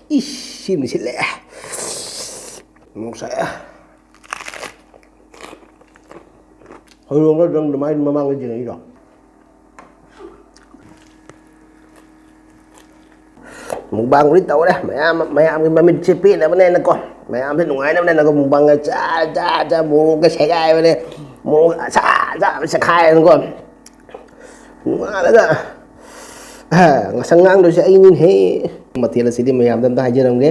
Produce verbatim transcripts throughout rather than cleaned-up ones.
ꯏꯁ, ꯁꯤꯃꯗꯤ ꯁꯤꯠꯂꯦ꯫ ꯃꯣꯔꯣꯛ ꯁꯥꯏ꯫ ꯍꯧꯔꯣꯡꯒ ꯅꯪ ꯑꯗꯨꯃꯥꯏꯅ ꯃꯃꯥꯡꯗ ꯌꯦꯡꯉꯛꯏꯔꯣ? ꯃꯨꯛꯕꯥꯡꯕꯨꯗꯤ ꯇꯧꯔꯦ꯫ ꯃꯌꯥꯝ, ꯃꯌꯥꯝꯒꯤ ꯃꯃꯤꯠꯁꯦ ꯄꯦꯟꯅꯕꯅꯦꯅꯀꯣ, ꯃꯌꯥꯝꯁꯦ ꯅꯨꯡꯉꯥꯏꯅꯕꯅꯦꯅꯀꯣ, ꯃꯨꯛꯕꯥꯡꯒ ꯆꯥ, ꯆꯥ, ꯆꯥ, ꯃꯣꯔꯣꯛꯀ ꯁꯦꯒꯥꯏꯕꯅꯦ꯫ ꯃꯣꯔꯣꯛ ꯑꯁꯥ, ꯑꯁꯥꯕ ꯁꯦꯈꯥꯏꯔꯅꯀꯣ꯫ ꯅꯨꯡꯉꯥꯏꯔꯒ, ꯑ, ꯉꯁꯪ ꯉꯥꯡꯗꯣꯏꯁꯦ ꯑꯩꯅꯤꯅꯦꯍꯦ꯫ ꯃꯊꯦꯜ ꯑꯁꯤꯗꯤ ꯃꯌꯥꯝꯗ ꯑꯝꯇ ꯍꯥꯏꯖꯔꯝꯒꯦ꯫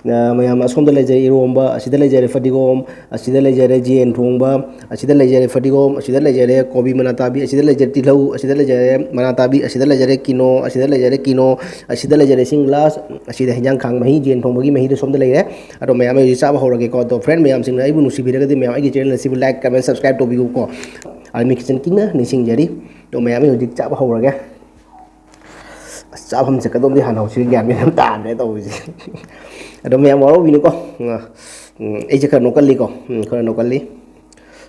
ꯑ, ꯃꯌꯥꯝ ꯑꯁꯣꯝꯗ ꯂꯩꯖꯔꯦ ꯏꯔꯣꯝꯕ, ꯑꯁꯤꯗ ꯂꯩꯖꯔꯦ ꯐꯗꯤꯒꯣꯝ, ꯑꯁꯤꯗ ꯂꯩꯖꯔꯦ ꯌꯦꯟ ꯊꯣꯡꯕ, ꯑꯁꯤꯗ ꯂꯩꯖꯔꯦ ꯐꯗꯤꯒꯣꯝ, ꯑꯁꯤꯗ ꯂꯩꯖꯔꯦ ꯀꯣꯕꯤ ꯃꯅꯥ ꯇꯥꯕꯤ, ꯑꯁꯤꯗ ꯂꯩꯖꯔꯦ ꯇꯤꯜꯍꯧ, ꯑꯁꯤꯗ ꯂꯩꯖꯔꯦ ꯃꯅꯥ ꯇꯥꯕꯤ, ꯑꯁꯤꯗ ꯂꯩꯖꯔꯦ ꯀꯤꯅꯣ, ꯑꯁꯤꯗ ꯂꯩꯖꯔꯦ ꯀꯤꯅꯣ, ꯑꯁꯤꯗ ꯂꯩꯖꯔꯦ ꯏꯁꯤꯡ ꯒ꯭ꯂꯥꯁ, ꯑꯁꯤꯗ ꯍꯤꯟꯖꯥꯡ ꯈꯥꯡ ꯃꯍꯤ, ꯌꯦꯟ ꯊꯣꯡꯕꯒꯤ ꯃꯍꯤꯗꯣ ꯁꯣꯝꯗ ꯂꯩꯔꯦ꯫ ꯑꯗꯣ ꯃꯌꯥꯝ ꯑꯩ ꯍꯧꯖꯤꯛ ꯆꯥꯕ ꯍꯧꯔꯒꯦꯀꯣ꯫ ꯑꯗꯣ friend ꯃꯌꯥꯝꯁꯤꯡꯅ ꯑꯩꯕꯨ ꯅꯨꯡꯁꯤꯕꯤꯔꯒꯗꯤ ꯃꯌꯥꯝ ꯑꯩꯒꯤ channel ꯑꯁꯤꯕꯨ like, comment, subscribe ꯇꯧꯕꯤꯌꯨꯀꯣ꯫ Army Kitchen ꯀꯤꯡꯅ ꯅꯤꯡꯁꯤꯡꯖꯔꯤ꯫ ꯑꯗꯣ ꯃꯌꯥꯝ ꯑꯩ ꯍꯧꯖꯤꯛ ꯆꯥꯕ ꯍꯧꯔꯒꯦ꯫ ꯑꯁ, ꯆꯥꯐꯝꯁꯦ ꯀꯗꯣꯝꯗꯤ ꯍꯥꯟꯅ ꯍꯧꯁꯤꯒꯦ ꯒ꯭ꯌꯥꯟ ꯃꯦꯟ ꯑꯃ ꯇꯥꯗ꯭ꯔꯦ ꯇꯧꯔꯤꯁꯦ꯫ ꯑꯗꯣ ꯃꯌꯥꯝ ꯋꯥꯔꯧꯕꯤꯅꯨꯀꯣ꯫ ꯎꯝ, ꯑꯩꯁꯦ ꯈꯔ ꯅꯣꯛꯀꯜꯂꯤꯀꯣ꯫ ꯎꯝ, ꯈꯔ ꯅꯣꯛꯀꯜꯂꯤ꯫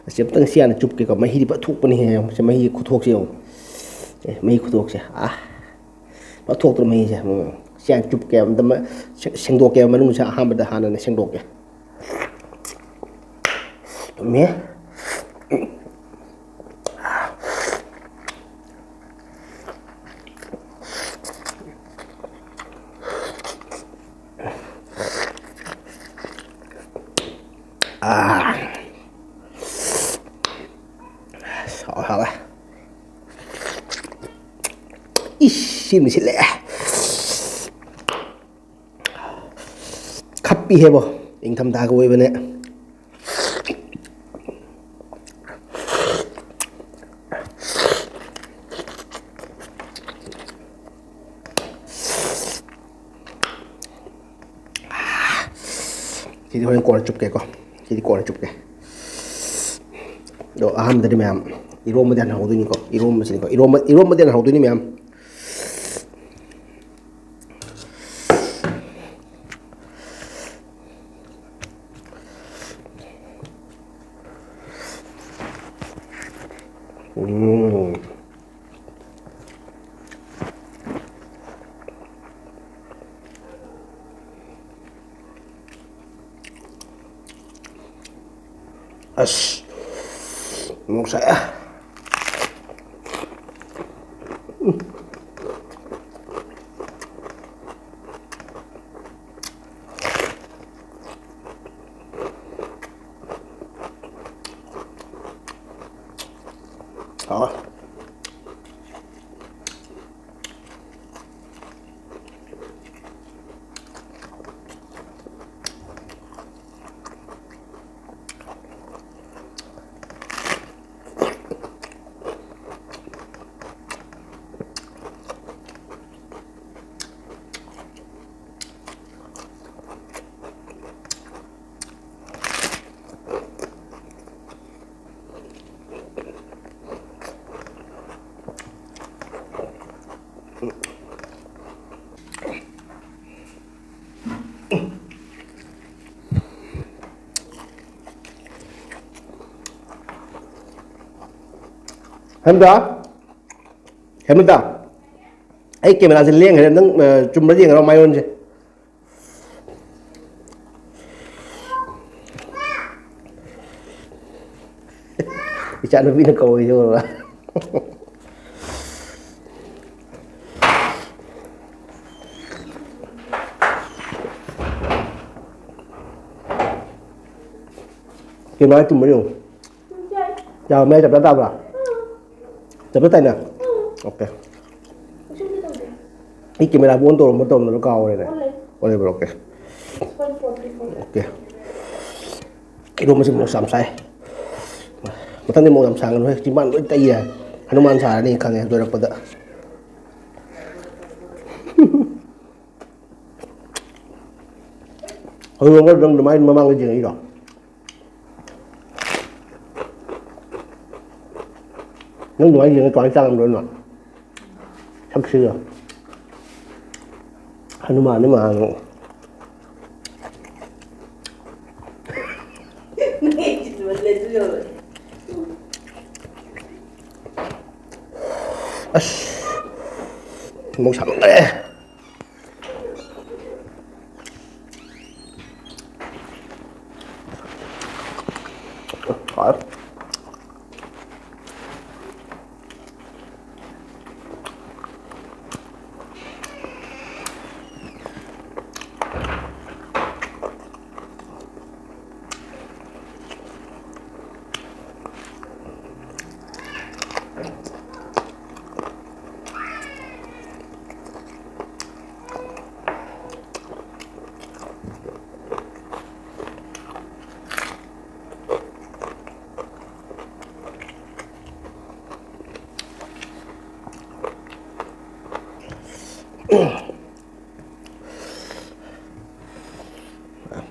ꯑꯁꯤ ꯑꯝꯇꯪ ꯁꯤ ꯍꯥꯟꯅ ꯆꯨꯞꯀꯦꯀꯣ꯫ ꯃꯍꯤꯗꯤ ꯐꯖ ꯊꯣꯛꯄꯅꯤꯍꯦ꯫ ꯌꯦꯡꯉꯨ, ꯁꯤ ꯃꯍꯤꯒꯤ ꯈꯨꯊꯣꯛꯁꯦ ꯌꯦꯡꯉꯨ꯫ ꯑꯦ, ꯃꯍꯤ ꯈꯨꯊꯣꯛꯁꯦ꯫ ꯑꯥ, ꯐꯖ ꯊꯣꯛꯇ꯭ꯔꯣ ꯃꯍꯤꯁꯦ? ꯎꯝ, ꯁꯤ ꯍꯥꯟꯅ ꯆꯨꯞꯀꯦ꯫ ꯑꯝꯇ ꯃ-, ꯁꯦ-, ꯁꯦꯡꯗꯣꯛꯀꯦ꯫ ꯃꯅꯨꯡꯁꯦ ꯑꯍꯥꯟꯕꯗ ꯍꯥꯟꯅꯅꯦ ꯁꯦꯡꯗꯣꯛꯀꯦ꯫ ꯆꯨꯝꯃꯦ꯫ ꯑꯥ꯫ ꯍꯥꯎꯋꯦ, ꯍꯥꯎꯋꯦ꯫ ꯏꯁ, ꯁꯤꯃꯗꯤ ꯁꯤꯠꯂꯦ꯫ ꯈꯞꯄꯤꯍꯦꯕꯣ, ꯏꯪꯊꯝꯊꯥꯒ ꯑꯣꯏꯕꯅꯦ꯫ ꯁꯤꯗꯤ ꯍꯣꯔꯦꯟ ꯀꯣꯟꯅ ꯆꯨꯞꯀꯦꯀꯣ꯫ ꯁꯤꯗꯤ ꯀꯣꯟꯅ ꯆꯨꯞꯀꯦ꯫ ꯑꯗꯣ ꯑꯍꯥꯟꯕꯗꯗꯤ ꯃꯌꯥꯝ ꯏꯔꯣꯝꯕꯗꯤ ꯍꯥꯟꯅ ꯍꯧꯗꯣꯏꯅꯤꯀꯣ꯫ ꯏꯔꯣꯝꯕꯁꯤꯅꯤꯀꯣ꯫ ꯏꯔꯣꯝꯕ, ꯏꯔꯣꯝꯕꯗꯤ ꯍꯥꯟꯅ ꯍꯧꯗꯣꯏꯅꯤ ꯃꯌꯥꯝ꯫ ꯎꯝ꯫ ꯑꯁ, ꯃꯣꯔꯣꯛ ꯁꯥꯏ꯫ ꯍꯥꯎꯋꯦ꯫ ꯍꯦꯝꯗꯥ, ꯍꯦꯝꯗꯥ, ꯑꯩ cameraꯁꯦ ꯂꯦꯡꯈ꯭ꯔꯦ, ꯅꯪ, ꯑ, ꯆꯨꯝꯕ꯭ꯔꯥ ꯌꯦꯡꯉꯔꯣ ꯃꯥꯏꯑꯣꯟꯁꯦ꯫ ꯏꯆꯥꯅꯨꯄꯤꯅ ꯀꯧꯔꯤꯁꯦ ꯎꯔꯕ? ꯀꯦꯃꯦꯔꯥ ꯆꯨꯝꯕ꯭ꯔꯥ ꯌꯦꯡꯉꯨ꯫ ꯌꯥꯕ ꯃꯌꯥꯏ ꯆꯞ ꯆꯥ ꯇꯥꯕ꯭ꯔꯥ? ꯆꯞ ꯆꯥ ꯇꯥꯏꯅ? ꯑꯣꯀꯦ꯫ ꯑꯩ cameraꯕꯨ on ꯇꯧꯔꯝꯕ꯭ꯔꯥ ꯇꯧꯔꯝꯗꯕ꯭ꯔꯥ ꯀꯥꯎꯔꯦꯅꯦ꯫ ꯑꯣꯜꯂꯦꯕ꯭ꯔꯣ? ꯑꯣꯀꯦ꯫ ꯑꯣꯀꯦ꯫ ꯏꯔꯣꯝꯕꯁꯤ ꯃꯣꯔꯣꯛ ꯌꯥꯝ ꯁꯥꯏ꯫ ꯃꯊꯪꯗꯤ ꯃꯣꯔꯣꯛ ꯌꯥꯝ ꯁꯥꯍꯟꯒꯅꯨꯍꯦ꯫ ꯆꯤꯝꯕꯥꯟ ꯂꯣꯏ ꯇꯩꯌꯦ꯫ ꯍꯅꯨꯃꯥꯟ ꯁꯥꯔꯅꯤ ꯈꯪꯉꯦ ꯂꯣꯏꯔꯛꯄꯗ꯫ ꯍꯧꯗꯣꯡꯒ ꯅꯪ ꯑꯗꯨꯃꯥꯏꯅ ꯃꯃꯥꯡꯗ ꯌꯦꯡꯉꯛꯏꯔꯣ? ꯅꯪ ꯑꯗꯨꯃꯥꯏꯅ ꯌꯦꯡꯉ ꯀꯃꯥꯏꯅ ꯆꯥ ꯉꯝꯗꯣꯏꯅꯣ? ꯁꯛꯁꯤꯒ꯫ ꯍꯅꯨꯃꯥꯟꯅꯤ ꯃꯥꯅ꯫ ꯑꯁ, ꯃꯣꯔꯣꯛ ꯁꯥꯃꯟꯈ꯭ꯔꯦ꯫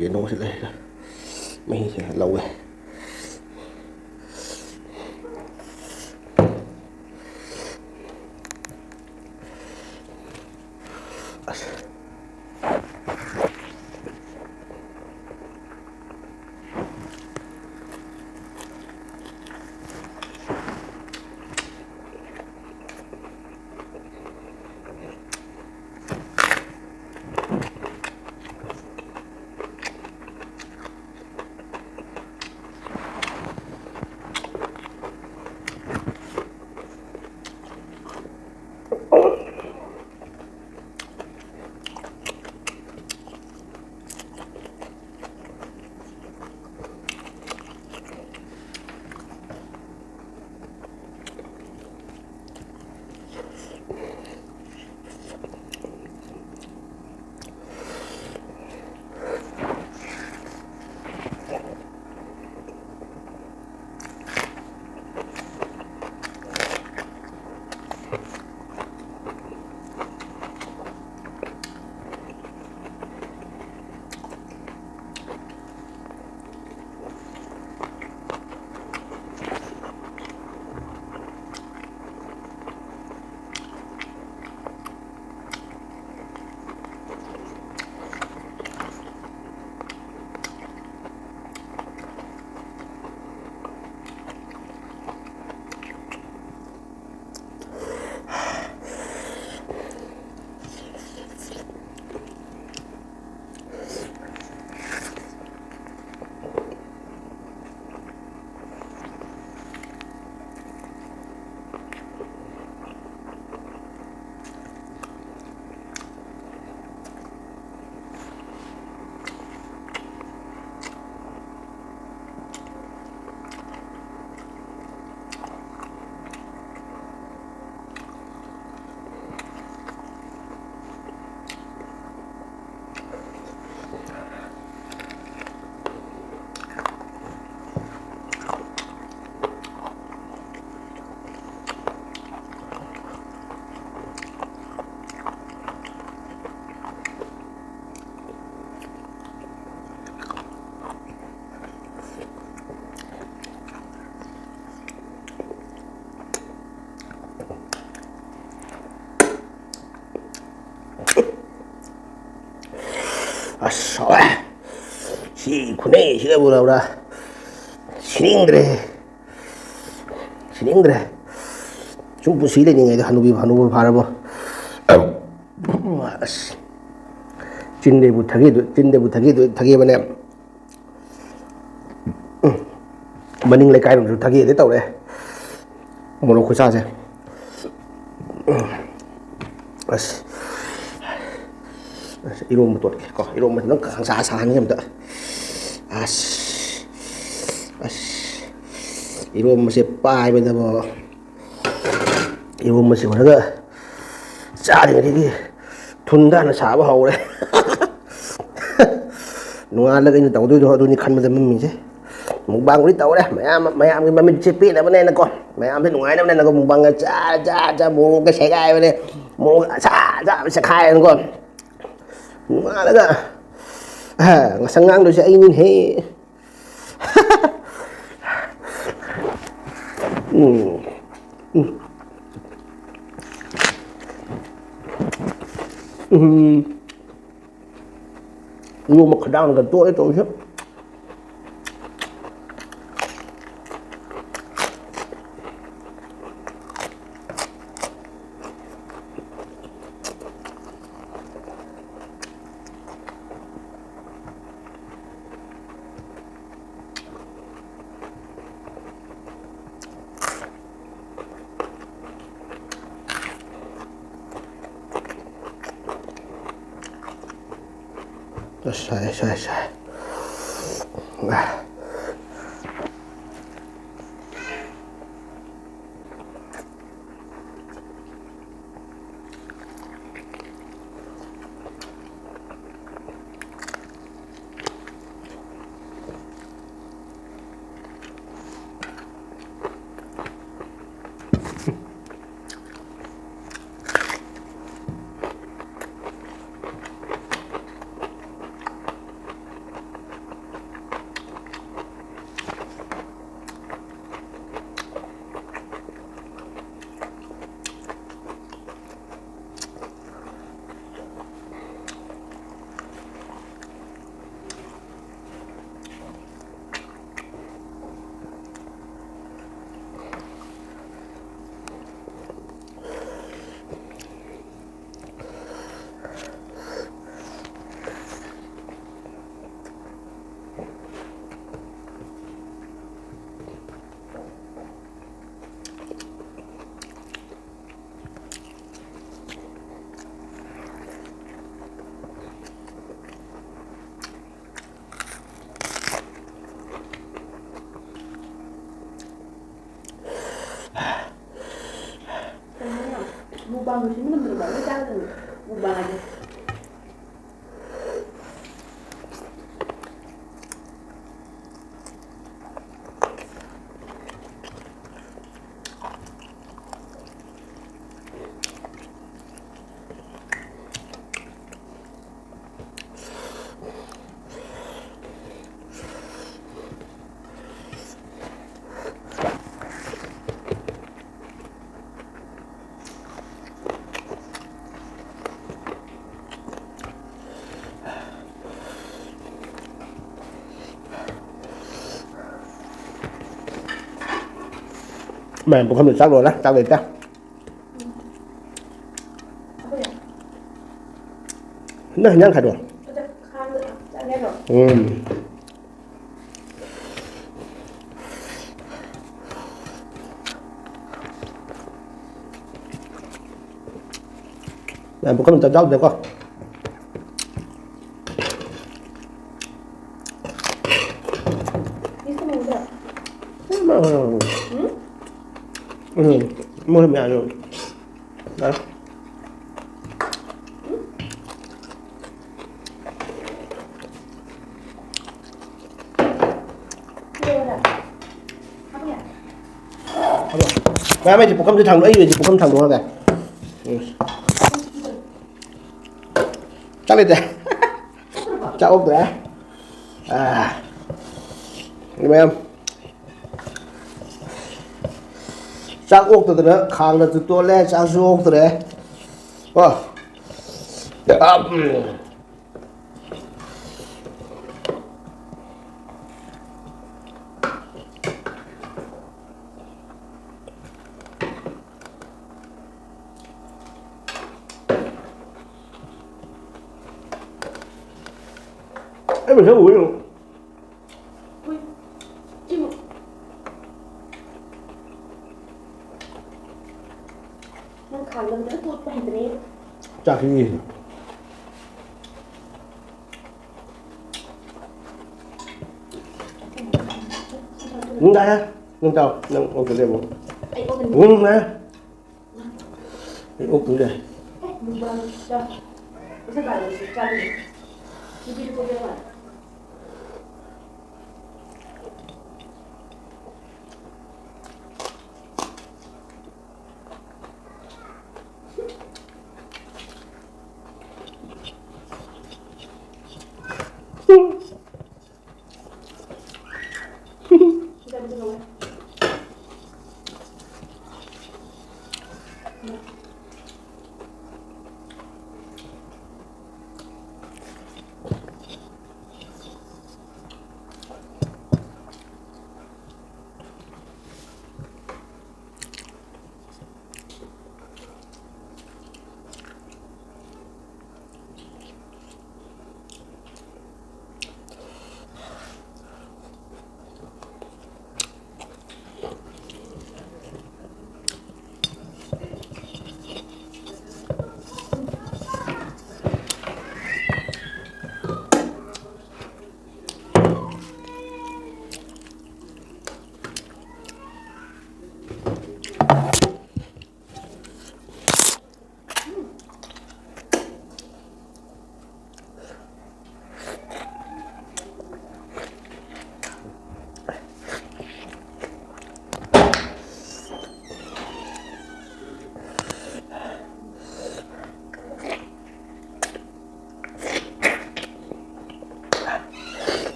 ꯌꯦꯟ ꯊꯣꯡꯕꯁꯤ ꯂꯩꯔꯦ꯫ ꯃꯍꯤꯁꯦ ꯂꯧꯋꯦ꯫ ꯑꯁ꯫ ꯑꯁ, ꯍꯥꯎꯔꯦ꯫ ꯁꯤ ꯈꯨꯅꯩꯁꯤꯒꯕꯨ ꯂꯧꯔ ꯁꯤꯅꯤꯡꯗ꯭ꯔꯦ꯫ ꯁꯤꯅꯤꯡꯗ꯭ꯔꯦ꯫ ꯁꯨꯝ ꯄꯨꯟꯁꯤ ꯂꯩꯅꯤꯡꯉꯩꯗ ꯍꯅꯨꯕꯤ, ꯍꯅꯨꯕ ꯐꯥꯔꯕꯣ? ꯑꯁ꯫ ꯆꯤꯟꯗꯩꯕꯨ ꯊꯒꯦꯗꯨ, ꯆꯤꯟꯗꯩꯕꯨ ꯊꯒꯦꯗꯨ, ꯊꯒꯦꯕꯅꯦ꯫ ꯎꯝ꯫ ꯃꯅꯤꯡ ꯂꯩꯀꯥꯏꯔꯣꯝꯁꯨ ꯊꯒꯦꯗꯤ ꯇꯧꯔꯦ꯫ ꯃꯣꯔꯣꯛ ꯈꯨꯆꯥꯁꯦ꯫ ꯎꯝ꯫ ꯑꯁ꯫ ꯑꯁ, ꯏꯔꯣꯝꯕ ꯇꯣꯠꯀꯦ ꯀꯣ꯫ ꯏꯔꯣꯝꯕꯁꯦ ꯅꯪ ꯈꯪꯁꯥ ꯁꯥꯍꯟꯒꯦ ꯑꯝꯇ꯫ ꯑꯁ꯫ ꯑꯁ꯫ ꯏꯔꯣꯝꯕꯁꯦ ꯄꯥꯏꯕꯗꯕꯣ꯫ ꯏꯔꯣꯝꯕꯁꯤ ꯎꯔꯒ ꯆꯥꯔꯤꯉꯩꯗꯒꯤ ꯊꯨꯟꯗ ꯍꯥꯟꯅ ꯁꯥꯕ ꯍꯧꯔꯦ꯫ ꯅꯣꯡꯉꯥꯜꯂꯒ ꯑꯩꯅ ꯇꯧꯗꯣꯏꯗꯣ ꯑꯗꯨꯅꯤ ꯈꯟꯕꯗ ꯃꯃꯤꯡꯁꯦ꯫ ꯃꯨꯛꯕꯥꯡꯕꯨꯗꯤ ꯇꯧꯔꯦ꯫ ꯃꯌꯥꯝ, ꯃꯌꯥꯝꯒꯤ ꯃꯃꯤꯠꯁꯦ ꯄꯦꯟꯅꯕꯅꯦꯅꯀꯣ꯫ ꯃꯌꯥꯝꯁꯦ ꯅꯨꯡꯉꯥꯏꯅꯕꯅꯦꯅꯀꯣ꯫ ꯃꯨꯛꯕꯥꯡꯒ ꯆꯥ, ꯆꯥ, ꯆꯥ, ꯃꯣꯔꯣꯛꯀ ꯁꯦꯒꯥꯏꯕꯅꯦ꯫ ꯃꯣꯔꯣꯛ ꯑꯁꯥ, ꯑꯁꯥꯕ ꯆꯦꯈꯥꯏꯔꯦꯅꯀꯣ꯫ ꯅꯣꯡꯉꯥꯜꯂꯒ, ꯑꯍ, ꯉꯁꯪ ꯉꯥꯡꯗꯣꯏꯁꯦ ꯑꯩꯅꯤꯅꯦꯍꯦ꯫ ꯎꯝ꯫ ꯎꯝ꯫ ꯎꯝ꯫ ꯏꯔꯣꯝꯕ ꯈꯗꯥꯡꯒ ꯇꯣꯛꯑꯦ ꯇꯧꯔꯤꯁꯦ꯫ ꯑꯁ, ꯁꯥꯏ, ꯁꯥꯏ, ꯁꯥꯏ꯫ ꯃꯨꯁꯂꯤꯝ ꯅꯝꯕꯔ ꯂꯣꯏ ꯆꯥꯒꯗꯕꯅꯤ꯫ ꯃꯨꯛꯕꯥꯡ ꯍꯥꯏꯁꯦ꯫ ꯃꯌꯥꯝ ꯄꯨꯈꯝꯗ ꯆꯥꯛ ꯂꯣꯏꯔꯦ, ꯆꯥꯛ ꯂꯩꯇꯦ꯫ ꯅꯪ ꯍꯤꯟꯖꯥꯡ ꯈꯥꯏꯗꯣꯛꯑꯣ꯫ ꯎꯝ꯫ ꯃꯌꯥꯝ ꯄꯨꯈꯝ ꯑꯝꯇ ꯆꯥꯎꯗꯦꯀꯣ꯫ ꯎꯝ꯫ ꯎꯝ꯫ ꯃꯣꯏ ꯃꯌꯥꯝ ꯌꯥꯔꯦ꯫ ꯃꯌꯥꯝ ꯑꯩꯁꯦ ꯄꯨꯈꯝꯁꯦ ꯊꯥꯡꯗꯣꯛ-, ꯑꯩ ꯑꯣꯏꯁꯦ ꯄꯨꯈꯝ ꯊꯥꯡꯗꯣꯛꯑꯒ꯫ ꯎꯝ꯫ ꯆꯥꯛ ꯂꯩꯇꯦ꯫ ꯆꯥꯛ ꯑꯣꯛꯇ꯭ꯔꯦ꯫ ꯑꯥ꯫ ꯃꯌꯥꯝ꯫ ꯆꯥꯛ ꯑꯣꯛꯇꯗꯅ ꯈꯥꯡꯅꯁꯨ ꯇꯣꯠꯂꯦ, ꯆꯥꯛꯁꯨ ꯑꯣꯛꯇ꯭ꯔꯦ꯫ ꯀꯣ? ꯑꯥ, ꯎꯝ꯫ ꯑꯩ ꯃꯁꯛ ꯎꯕ꯭ꯔꯥ ꯌꯦꯡꯉꯨ꯫ ꯎꯏ, ꯁꯤꯕꯨ꯫ ꯅꯪ ꯈꯥꯡꯗ ꯐꯖꯅ ꯇꯣꯠꯄ ꯍꯩꯕꯅꯦ꯫ ꯆꯥꯛꯁꯤ ꯌꯦꯡꯉꯨ꯫ ꯅꯪ ꯆꯥ ꯌꯥ? ꯅꯪ ꯆꯥꯎ꯫ ꯅꯪ ꯑꯣꯛꯇ ꯂꯩꯔꯝꯃꯣ꯫ ꯑꯩ ꯑꯣꯛꯇ ꯎꯝ, ꯌꯥ꯫ ꯊꯣꯛꯇꯣꯏꯅꯦ꯫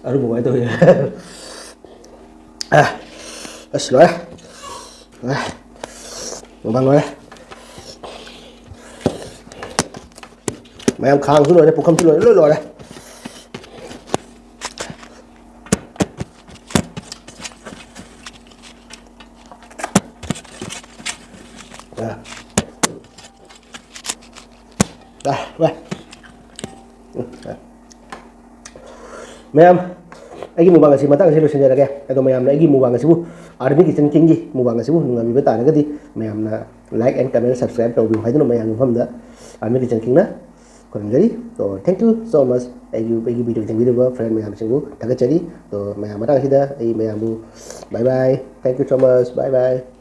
ꯑꯔꯨꯝꯕ ꯀꯃꯥꯏꯅ ꯇꯧꯋꯤ? ꯑꯁ, ꯂꯣꯏꯔꯦ꯫ ꯂꯣꯏꯔꯦ꯫ ꯃꯣꯕꯥꯏꯜ ꯂꯣꯏꯔꯦ꯫ ꯃꯌꯥꯝ ꯈꯥꯡꯁꯨ ꯂꯣꯏꯔꯦ, ꯄꯨꯈꯝꯁꯨ ꯂꯣꯏꯔꯦ, ꯂꯣꯏ ꯂꯣꯏꯔꯦ꯫ ꯑ꯫ ꯑ, ꯚꯥꯏ꯫ ꯎꯝ, ꯑ꯫ ꯃꯌꯥꯝ, ꯑꯩꯒꯤ ꯃꯨꯛꯕꯥꯡ ꯑꯁꯤ ꯃꯇꯥꯡ ꯑꯁꯤ ꯂꯣꯏꯁꯤꯟꯖꯔꯒꯦ꯫ ꯑꯗꯣ ꯃꯌꯥꯝꯅ ꯑꯩꯒꯤ ꯃꯨꯛꯕꯥꯡ ꯑꯁꯤꯕꯨ, Army Kitchen Kingꯒꯤ ꯃꯨꯛꯕꯥꯡ ꯑꯁꯤꯕꯨ ꯅꯨꯡꯉꯥꯏꯕꯤꯕ ꯇꯥꯔꯒꯗꯤ ꯃꯌꯥꯝꯅ like and comment, subscribe ꯇꯧꯕꯤꯌꯨ ꯍꯥꯏꯗꯨꯅ ꯃꯌꯥꯝꯒꯤ ꯃꯐꯝꯗ Army Kitchen Kingꯅ ꯈꯨꯔꯨꯝꯖꯔꯤ꯫ So, thank you so much꯫ ꯑꯩꯒꯤ, ꯑꯩꯒꯤ video ꯌꯦꯡꯕꯤꯔꯤꯕ friend ꯃꯌꯥꯝꯁꯤꯡꯕꯨ ꯊꯥꯒꯠꯆꯔꯤ꯫ ꯑꯗꯣ ꯃꯌꯥꯝ ꯃꯇꯥꯡ ꯑꯁꯤꯗ ꯑꯩ ꯃꯌꯥꯝꯕꯨ bye bye, thank you so much, bye bye꯫